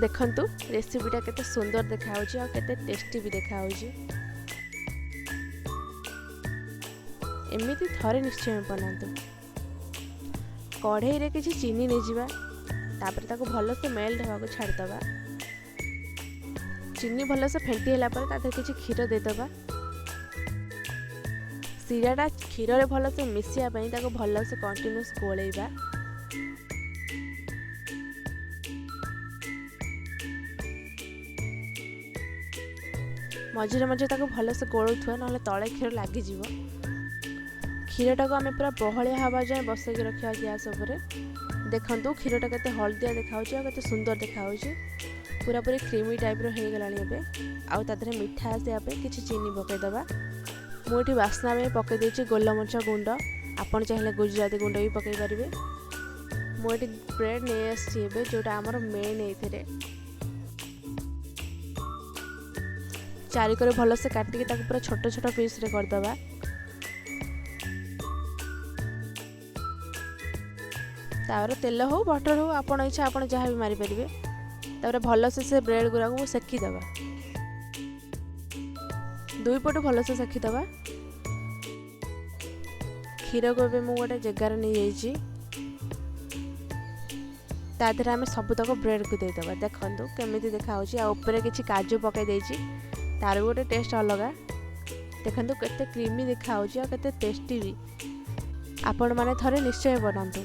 ଦେଖନ୍ତୁ, ରେସିପିଟା କେତେ ସୁନ୍ଦର ଦେଖାହେଉଛି ଆଉ କେତେ ଟେଷ୍ଟି ବି ଦେଖାହେଉଛି। ଏମିତି ଥରେ ନିଶ୍ଚୟ ବନାନ୍ତୁ। କଢ଼େଇରେ କିଛି ଚିନି ନେଇଯିବା, ତାପରେ ତାକୁ ଭଲସେ ମେଲ୍ଟ ହେବାକୁ ଛାଡ଼ିଦେବା। ଚିନି ଭଲସେ ଫେଣ୍ଟି ହେଲା ପରେ ତା ଦେହରେ କିଛି କ୍ଷୀର ଦେଇଦେବା। ଶିରାଟା କ୍ଷୀରରେ ଭଲସେ ମିଶିବା ପାଇଁ ତାକୁ ଭଲସେ କଣ୍ଟିନ୍ୟୁସ୍ ଗୋଳେଇବା। ମଝିରେ ମଝିରେ ତାକୁ ଭଲସେ ଗୋଳଉଥିବା, ନହେଲେ ତଳେ କ୍ଷୀର ଲାଗିଯିବ। କ୍ଷୀରଟାକୁ ଆମେ ପୁରା ବହଳିଆ ହେବା ଯାଏଁ ବସେଇକି ରଖିବା ଗ୍ୟାସ୍ ଉପରେ। ଦେଖନ୍ତୁ, କ୍ଷୀରଟା କେତେ ହଳଦିଆ ଦେଖାହେଉଛି ଆଉ କେତେ ସୁନ୍ଦର ଦେଖାହେଉଛି। ପୁରାପୁରି କ୍ରିମି ଟାଇପ୍ର ହେଇଗଲାଣି ଏବେ। ଆଉ ତା ଦେହରେ ମିଠା ଆସିବା ପାଇଁ କିଛି ଚିନି ପକାଇଦେବା। ମୁଁ ଏଠି ବାସ୍ନା ପାଇଁ ପକାଇ ଦେଇଛି ଗୋଲମରିଚ ଗୁଣ୍ଡ। ଆପଣ ଚାହିଁଲେ ଗୁଜୁରାତି ଗୁଣ୍ଡ ବି ପକାଇ ପାରିବେ। ମୁଁ ଏଠି ବ୍ରେଡ଼୍ ନେଇ ଆସିଛି ଏବେ, ଯେଉଁଟା ଆମର ମେନ୍। ଏଇଥିରେ ଚାରିକରେ ଭଲସେ କାଟିକି ତାକୁ ପୁରା ଛୋଟ ଛୋଟ ପିସ୍ରେ କରିଦେବା। ତାପରେ ତେଲ ହଉ, ବଟର୍ ହଉ, ଆପଣ ଇଚ୍ଛା, ଆପଣ ଯାହା ବି ମାରିପାରିବେ। ତାପରେ ଭଲସେ ସେ ବ୍ରେଡ଼୍ ଗୁଡ଼ାକୁ ସେକିଦେବା। ଦୁଇ ପଟୁ ଭଲସେ ସେକିଦେବା। କ୍ଷୀରକୁ ଏବେ ମୁଁ ଗୋଟେ ଜାଗାରେ ନେଇଯାଇଛି। ତା ଦେହରେ ଆମେ ସବୁତକ ବ୍ରେଡ଼୍କୁ ଦେଇଦେବା। ଦେଖନ୍ତୁ କେମିତି ଦେଖାହେଉଛି। ଆଉ ଉପରେ କିଛି କାଜୁ ପକାଇ ଦେଇଛି, ତାର ବି ଗୋଟେ ଟେଷ୍ଟ ଅଲଗା। ଦେଖନ୍ତୁ କେତେ କ୍ରିମି ଦେଖାହେଉଛି ଆଉ କେତେ ଟେଷ୍ଟି ବି। ଆପଣମାନେ ଥରେ ନିଶ୍ଚୟ ବନାନ୍ତୁ।